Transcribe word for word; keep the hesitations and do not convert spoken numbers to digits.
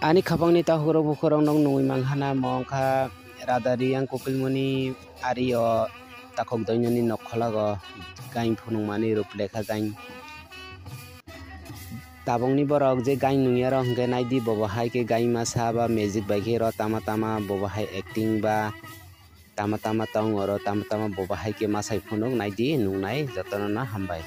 Ani khapangni takhuk rok bukhuk rok nog nungwi mankha na, mo wngkha Radha Riyang Kokilmoni ari o takhuk doinani nokholago gain phunukmani Ruplekha gain. Tabukni borok je gain nungya rok hwnkhe naidi, bobo hai khe gain masa ba magic bai khe ro tama tama bobo hai acting ba tama tama tong oro tama tama bobo hai khe masai phunuk naidi nungnai jotono no hambai.